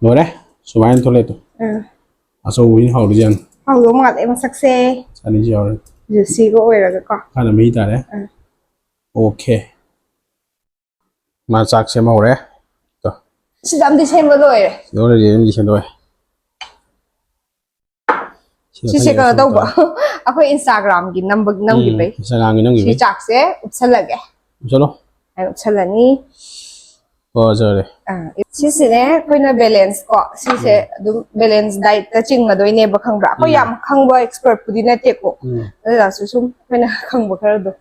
ꯂꯣꯏꯔꯦ꯫ ꯁꯨꯃꯥꯏꯅ ꯊꯣꯛꯂꯛꯑꯦ ꯇꯨ꯫ ꯎꯝ꯫ ꯑꯆꯧꯕꯁꯤꯅ ꯍꯥꯎꯗꯣꯏꯁꯦ ꯌꯥꯝ꯫ ꯍꯥꯎꯗꯧ ꯃꯥꯜꯂꯦ ꯃꯁꯛꯁꯦ꯫ ꯆꯥꯅꯤꯁꯨ ꯌꯥꯎꯔꯦ꯫ Juicyꯒ ꯑꯣꯏꯔꯒꯀꯣ꯫ ꯈꯔꯅ ꯃꯍꯤ ꯇꯥꯔꯦ꯫ ꯎꯝ꯫ ꯑꯣꯀꯦ꯫ ꯃꯥ ꯆꯥꯛ ꯁꯦꯝꯍꯧꯔꯦ꯫ ꯇꯣ꯫ ꯁꯤꯗ ꯑꯃꯗꯤ ꯁꯦꯝꯕ ꯂꯣꯏꯔꯦ꯫ ꯂꯣꯏꯔꯦ, ꯑꯃꯗꯤ ꯁꯦꯝꯗꯣꯛꯑꯦ꯫ ꯁꯤꯅ ꯁꯤꯁꯦ ꯈꯔ ꯀꯩꯅꯣ ꯇꯧꯕ꯫ ꯌꯥꯎꯁꯜꯂꯛꯄ꯫ ꯑꯩꯈꯣꯏ Instagramꯒꯤ ꯅꯝꯕ-, ꯎꯝ, ꯅꯝꯈꯤꯕꯩ꯫ Instagramꯒꯤ ꯁꯤ ꯅꯝꯈꯤꯕꯩ꯫ ꯆꯥꯛꯁꯦ ꯎꯞꯁꯜꯂꯒꯦ꯫ ꯎꯞꯁꯜꯂꯣ꯫ ꯑꯩ ꯎꯞꯁꯜꯂꯅꯤ꯫ ꯐꯖꯔꯦ꯫ ꯑꯥ, ꯁꯤꯁꯤꯅꯦ ꯑꯩꯈꯣꯏꯅ balance ꯀꯣ, ꯁꯤꯁꯦ ꯎꯝ꯫ ꯑꯗꯨꯝ balance dietꯇ ꯆꯤꯡꯒꯗꯣꯏꯅꯦꯕ, ꯈꯪꯕ꯭ꯔꯥ? ꯑꯩꯈꯣꯏ ꯎꯝ꯫ ꯌꯥꯝ ꯈꯪꯕ expertꯄꯨꯗꯤ ꯅꯠꯇꯦꯀꯣ꯫ ꯎꯝ꯫ ꯑꯗꯨ ꯑꯣꯏꯔꯁꯨ ꯁꯨꯝ ꯑꯩꯈꯣꯏꯅ ꯈꯪꯕ ꯈꯔꯗꯣ꯫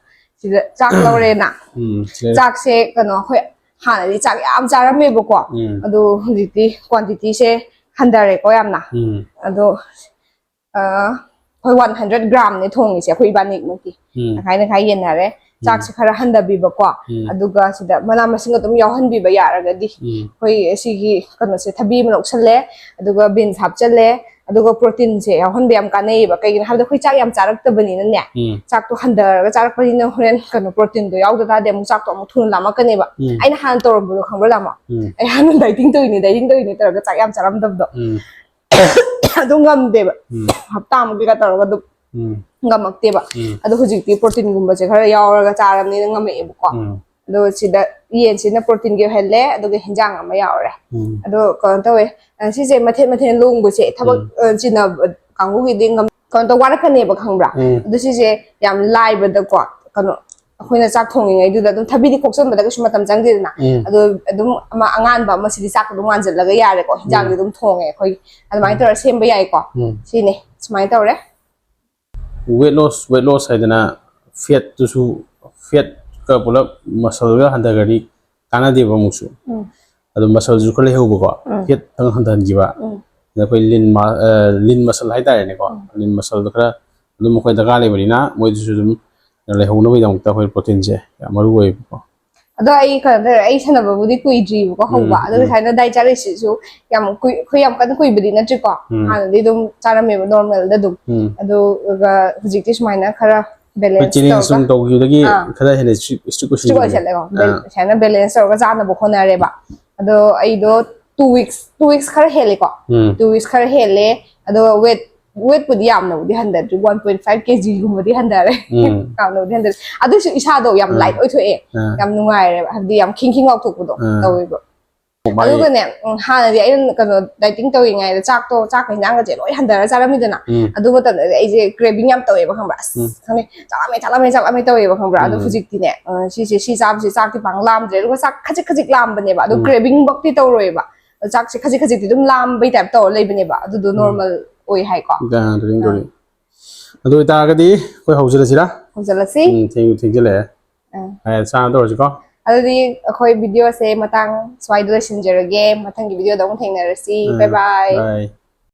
ꯁꯤꯗ ꯆꯥꯛ ꯂꯧꯔꯦꯅ꯫ ꯎꯝ, ꯁꯤꯗ꯫ ꯆꯥꯛꯁꯦ ꯀꯩꯅꯣ, ꯑꯩꯈꯣꯏ ꯍꯥꯟꯅꯗꯤ ꯆꯥꯛ ꯌꯥꯝ ꯆꯥꯔꯝꯃꯦꯕꯀꯣ꯫ ꯎꯝ꯫ ꯑꯗꯣ ꯍꯧꯖꯤꯛꯇꯤ quantityꯁꯦ ꯍꯟꯊꯔꯦꯀꯣ ꯌꯥꯝꯅ꯫ ꯎꯝ꯫ ꯑꯗꯣ, ꯑ, ꯑꯩꯈꯣꯏ one hundred gramꯅꯦ ꯊꯣꯡꯉꯤꯁꯦ ꯑꯩꯈꯣꯏ ꯏꯕꯥꯅꯤꯃꯛꯀꯤ꯫ ꯎꯝ꯫ ꯇꯪꯈꯥꯏ ꯇꯪꯈꯥꯏ ꯌꯦꯟꯅꯔꯦ꯫ ꯎꯝ꯫ ꯆꯥꯛꯁꯦ ꯈꯔ ꯍꯟꯊꯕꯤꯕꯀꯣ꯫ ꯎꯝ꯫ ꯑꯗꯨꯒ ꯁꯤꯗ ꯃꯅꯥ ꯃꯁꯤꯡ ꯑꯗꯨꯝ ꯌꯥꯎꯍꯟꯕꯤꯕ ꯌꯥꯔꯒꯗꯤ꯫ ꯎꯝ꯫ ꯑꯩꯈꯣꯏ ꯁꯤꯒꯤ ꯀꯩꯅꯣꯁꯦ, ꯊꯕꯤ ꯑꯃ ꯂꯧꯁꯜꯂꯦ, ꯑꯗꯨꯒ beans ꯍꯥꯞꯆꯜꯂꯦ, ꯑꯗꯨꯒ ꯄ꯭ꯔꯣꯇꯤꯟꯁꯦ ꯌꯥꯎꯍꯟꯕ ꯌꯥꯝ ꯀꯥꯟꯅꯩꯌꯦꯕ꯫ ꯀꯩꯒꯤꯅꯣ ꯍꯥꯏꯕꯗ ꯑꯩꯈꯣꯏ ꯆꯥꯛ ꯌꯥꯝ ꯆꯥꯔꯛꯇꯕꯅꯤꯅꯅꯦ, ꯎꯝ ꯆꯥꯛꯇꯣ ꯍꯟꯊꯔꯒ ꯆꯥꯔꯛꯄꯅꯤꯅ ꯍꯣꯔꯦꯟ ꯀꯩꯅꯣ ꯄ꯭ꯔꯣꯇꯤꯟꯗꯣ ꯌꯥꯎꯗ ꯇꯥꯔꯗꯤ ꯑꯃꯨꯛ ꯆꯥꯛꯇꯣ ꯑꯃꯨꯛ ꯊꯨꯅ ꯂꯥꯝꯃꯛꯀꯅꯦꯕ꯫ ꯎꯝ ꯑꯩꯅ ꯍꯥꯟꯅ ꯇꯧꯔꯝꯕꯗꯣ ꯈꯪꯕ꯭ꯔꯥ, ꯂꯥꯃꯣ? ꯎꯝ ꯑꯩ ꯍꯥꯟꯅ ꯗꯥꯏꯇꯤꯡ ꯇꯧꯔꯤꯅꯤ, ꯗꯥꯏꯇꯤꯡ ꯇꯧꯔꯤꯅꯤ ꯇꯧꯔꯒ ꯆꯥꯛ ꯌꯥꯝ ꯆꯥꯔꯝꯗꯕꯗꯣ ꯎꯝ ꯑꯗꯨꯝ ꯉꯝꯗꯦꯕ꯫ ꯎꯝ ꯍꯞꯇꯥꯃꯨꯛ ꯀꯩꯀꯥ ꯇꯧꯔꯒ ꯑꯗꯨꯝ ꯎꯝ ꯉꯝꯃꯛꯇꯦꯕ꯫ ꯎꯝ ꯑꯗꯣ ꯍꯧꯖꯤꯛꯇꯤ ꯄ꯭ꯔꯣꯇꯤꯟꯒꯨꯝꯕꯁꯦ ꯈꯔ ꯌꯥꯎꯔꯒ ꯆꯥꯔꯕꯅꯤꯅ ꯉꯝꯃꯛꯑꯦꯕꯀꯣ꯫ ꯎꯝ ꯑꯗꯣ ꯁꯤꯗ ꯌꯦꯟꯁꯤꯅ ꯄ꯭ꯔꯣꯇꯤꯟꯒꯤ ꯑꯣꯏꯍꯜꯂꯦ, ꯑꯗꯨꯒ ꯍꯤꯟꯖꯥꯡ ꯑꯃ ꯌꯥꯎꯔꯦ꯫ ꯎꯝ ꯑꯗꯣ ꯀꯩꯅꯣ ꯇꯧꯋꯦ, ꯑ, ꯁꯤꯁꯦ ꯃꯊꯦꯜ ꯃꯊꯦꯜ ꯂꯣꯡꯕꯁꯦ ꯊꯕꯛ ꯎꯝ ꯑ, ꯆꯤꯟꯅꯕ ꯀꯥꯡꯕꯨꯒꯤꯗꯤ ꯉꯝ- ꯀꯩꯅꯣ ꯇꯧ, ꯋꯥꯔꯛꯀꯅꯦꯕ, ꯈꯪꯕ꯭ꯔꯥ? ꯎꯝ ꯑꯗꯨ ꯁꯤꯁꯦ ꯌꯥꯝ ꯂꯥꯏꯕꯗꯀꯣ, ꯀꯩꯅꯣ, ꯑꯩꯈꯣꯏꯅ ꯆꯥꯛ ꯊꯣꯡꯉꯤꯉꯩꯗꯨꯗ ꯑꯗꯨꯝ ꯊꯕꯤꯗꯤ ꯈꯣꯛꯆꯟꯕꯗ ꯀꯩꯁꯨ ꯃꯇꯝ ꯆꯪꯗꯦꯗꯅ꯫ ꯎꯝ ꯑꯗꯣ ꯑꯗꯨꯝ ꯑꯃ ꯑꯉꯥꯟꯕ ꯑꯃ ꯁꯤꯗꯤ ꯆꯥꯛ ꯑꯗꯨꯝ ꯉꯥꯟꯁꯤꯜꯂꯒ ꯌꯥꯔꯦꯀꯣ, ꯍꯤꯟꯖꯥꯡꯗꯤ ꯎꯝ ꯑꯗꯨꯝ ꯊꯣꯡꯉꯦ ꯑꯩꯈꯣꯏ꯫ ꯑꯗꯨꯃꯥꯏꯅ ꯇꯧꯔ ꯁꯦꯝꯕ ꯌꯥꯏꯀꯣ꯫ ꯎꯝ ꯁꯤꯅꯦ, ꯁꯨꯃꯥꯏꯅ ꯇꯧꯔꯦ꯫ weight loss weight loss ꯍꯥꯏꯗꯅ ꯐꯦꯠꯇꯨꯁꯨ, ꯐꯦꯠꯀ ꯄꯨꯂꯞ ꯃꯁꯜꯒ ꯍꯟꯊꯈ꯭ꯔꯗꯤ ꯀꯥꯟꯅꯗꯦꯕ ꯑꯃꯨꯛꯁꯨ꯫ ꯎꯝ ꯑꯗꯨ ꯃꯁꯜꯁꯨ ꯈꯔ ꯂꯩꯍꯧꯕꯀꯣ, ꯎꯝ ꯐꯦꯠꯇꯪ ꯍꯟꯊꯍꯟꯈꯤꯕ꯫ ꯎꯝ ꯑꯗ ꯑꯩꯈꯣꯏ ꯂꯤꯟ ꯃꯥ- ꯑ, ꯂꯤꯟ ꯃꯁꯜ ꯍꯥꯏꯇꯥꯔꯦꯅꯦꯀꯣ, ꯎꯝ ꯂꯤꯟ ꯃꯁꯜꯗꯣ ꯈꯔ ꯑꯗꯨꯝ ꯑꯩꯈꯣꯏ ꯗꯔꯀꯥꯔ ꯂꯩꯕꯅꯤꯅ ꯃꯣꯏꯗꯨꯁꯨ ꯑꯗꯨꯝ ꯂꯩꯍꯧꯅꯕꯒꯤꯗꯃꯛꯇ ꯑꯩꯈꯣꯏ ꯄ꯭ꯔꯣꯇꯤꯟꯁꯦ ꯌꯥꯝ ꯃꯔꯨ ꯑꯣꯏꯌꯦꯕꯀꯣ꯫ ꯑꯗꯣ ꯑꯩ ꯀꯩꯅꯣ ꯇꯧꯔꯦ, ꯑꯩ ꯁꯥꯟꯅꯕꯕꯨꯗꯤ ꯀꯨꯏꯗ꯭ꯔꯤꯕꯀꯣ ꯍꯧꯕ꯫ ꯎꯝ, ꯑꯗꯣ ꯎꯝ꯫ ꯉꯁꯥꯏꯅ ꯗꯥꯏꯠ ꯆꯥꯔꯛꯏꯁꯤꯁꯨ ꯌꯥꯝ ꯀꯨꯏ-, ꯑꯩꯈꯣꯏ ꯌꯥꯝ ꯀꯟꯅ ꯀꯨꯏꯕꯗꯤ ꯅꯠꯇ꯭ꯔꯤꯀꯣ꯫ ꯎꯝ꯫ ꯍꯥꯟꯅꯗꯤ ꯑꯗꯨꯝ ꯆꯥꯔꯝꯃꯦꯕ ꯅꯣꯔꯃꯦꯜꯗ ꯑꯗꯨꯝ꯫ ꯎꯝ꯫ ꯑꯗꯨꯒ ꯍꯧꯖꯤꯛꯇꯤ ꯁꯨꯃꯥꯏꯅ ꯈꯔ ꯑꯩꯈꯣꯏ ꯕꯦꯂꯦꯟꯁ ꯆꯦꯂꯦꯟꯖ ꯁꯨꯝ ꯇꯧꯔꯒ ꯇꯧꯈꯤꯕꯗꯒꯤ ꯑꯥ꯫ ꯈꯔ ꯍꯦꯟꯅ ꯏꯁꯇ꯭ꯔꯤꯛ ꯏꯁꯇ꯭ꯔꯤꯛ ꯏꯁꯇ꯭ꯔꯤꯛ ꯑꯣꯏꯁꯤꯟꯈꯤꯕꯅꯦ꯫ ꯑꯣꯏꯁꯜꯂꯦꯀꯣ꯫ ꯑꯥ꯫ ꯁꯨꯃꯥꯏꯅ ꯕꯦꯂꯦꯟꯁ ꯇꯧꯔꯒ ꯆꯥꯅꯕ ꯍꯣꯠꯅꯔꯦꯕ꯫ ꯑꯗꯣ ꯑꯩꯗꯣ ꯇꯨ ꯋꯤꯛꯁ ꯇꯨ ꯋꯤꯛꯁ ꯈꯔ ꯍꯦꯜꯂꯦꯀꯣ꯫ ꯎꯝ꯫ ꯇꯨ ꯋꯤꯛꯁ ꯈꯔ ꯍꯦꯜꯂꯦ꯫ ꯑꯗꯣ ꯋꯦꯠ ꯋꯦꯠꯄꯨꯗꯤ ꯌꯥꯝꯅꯕꯨꯗꯤ ꯍꯟꯊꯗ꯭ꯔꯤ, ꯋꯥꯟ ꯄꯣꯏꯟ ꯐꯥꯏꯚ ꯀꯦꯖꯤꯒꯨꯝꯕꯗꯤ ꯍꯟꯊꯔꯦ꯫ ꯎꯝ꯫ ꯌꯥꯝꯅꯕꯨꯗꯤ ꯍꯟꯊꯗ꯭ꯔꯤ꯫ ꯑꯗꯨꯁꯨ ꯏꯁꯥꯗꯣ ꯌꯥꯝ ꯑꯥ꯫ ꯂꯥꯏꯠ ꯑꯣꯏꯊꯣꯛꯑꯦ꯫ ꯑꯥ꯫ ꯌꯥꯝ ꯅꯨꯡꯉꯥꯏꯔꯦꯕ, ꯍꯥꯏꯕꯗꯤ ꯌꯥꯝ ꯈꯤꯡ ꯈꯤꯡ ꯂꯥꯎꯊꯣꯛꯄꯗꯣ ꯑꯥ꯫ ꯇꯧꯋꯦꯕ꯫ ꯃꯥꯏ- ꯑꯗꯨꯒꯅꯦ, ꯎꯝ, ꯍꯥꯟꯅꯗꯤ ꯑꯩꯅ ꯀꯩꯅꯣ ꯗꯥꯏꯇꯤꯡ ꯇꯧꯔꯤꯉꯩꯗ ꯆꯥꯛꯇꯣ, ꯆꯥꯛꯀ ꯍꯤꯟꯖꯥꯡꯒꯁꯦ ꯂꯣꯏ ꯍꯟꯊꯔ ꯆꯥꯔꯝꯃꯤꯗꯅ꯫ ꯎꯝ꯫ ꯑꯗꯨ ꯃꯇꯝꯗꯗꯤ ꯑꯩꯁꯦ ꯀ꯭ꯔꯦꯕꯤꯡ ꯌꯥꯝ ꯇꯧꯋꯦꯕ, ꯈꯪꯕ꯭ꯔꯥ? ꯑꯁ, ꯎꯝ꯫ ꯈꯪꯗꯦ, ꯆꯥꯛꯂꯝꯃꯦ, ꯆꯥꯛꯂꯝꯃꯦ, ꯆꯥꯛꯂꯝꯃꯦ ꯇꯧꯋꯦꯕ, ꯈꯪꯕ꯭ꯔꯥ? ꯑꯗꯣ ꯎꯝ꯫ ꯍꯧꯖꯤꯛꯇꯤꯅꯦ, ꯑ, ꯁꯤꯁꯦ, ꯁꯤ ꯆꯥꯕꯁꯦ ꯆꯥꯛꯇꯤ ꯄꯥꯡ ꯂꯥꯝꯗ꯭ꯔꯦ, ꯑꯗꯨꯒ ꯆꯥꯛ ꯈꯖꯤꯛ ꯈꯖꯤꯛ ꯂꯥꯝꯕꯅꯦꯕ, ꯑꯗꯣ ꯎꯝ꯫ ꯀ꯭ꯔꯦꯕꯤꯡ ꯕꯛꯇꯤ ꯇꯧꯔꯣꯏꯕ꯫ ꯆꯥꯛꯁꯦ ꯈꯖꯤꯛ ꯈꯖꯤꯛꯇꯤ ꯑꯗꯨꯝ ꯂꯥꯝꯕꯩ ꯇꯥꯏꯞ ꯇꯧꯔ ꯂꯩꯕꯅꯦꯕ, ꯑꯗꯨꯗꯣ ꯎꯝ꯫ ꯅꯣꯔꯃꯦꯜ ꯑꯣꯏ ꯍꯥꯏꯀꯣ꯫ ꯒ꯭ꯌꯥꯟ ꯇꯥꯗ꯭ꯔꯦ, ꯒ꯭ꯌꯥꯟ ꯇꯥꯗ꯭ꯔꯦ꯫ ꯑꯗꯨ ꯑꯣꯏꯇꯥꯔꯒꯗꯤ ꯑꯩꯈꯣꯏ ꯍꯧꯖꯔꯁꯤꯔꯥ? ꯍꯧꯖꯤꯜꯂꯁꯤ꯫ ꯎꯝ, ꯊꯦꯡꯁꯨ ꯊꯦꯡꯖꯤꯜꯂꯛꯑꯦ꯫ ꯑꯥ꯫ ꯑꯦ, ꯆꯥꯅ ꯇꯧꯔꯁꯤꯀꯣ꯫ ꯑꯗꯨꯗꯤ ꯑꯩꯈꯣꯏ ꯚꯤꯗꯤꯑꯣꯁꯦ ꯃꯇꯥꯡ ꯁ꯭ꯋꯥꯏꯗ ꯂꯣꯏꯁꯤꯟꯖꯔꯒꯦ꯫ ꯃꯊꯪꯒꯤ ꯚꯤꯗꯤꯑꯣꯗ ꯑꯃꯨꯛ ꯊꯦꯡꯅꯔꯁꯤ꯫ ꯎꯝ, Bye bye꯫ Bye꯫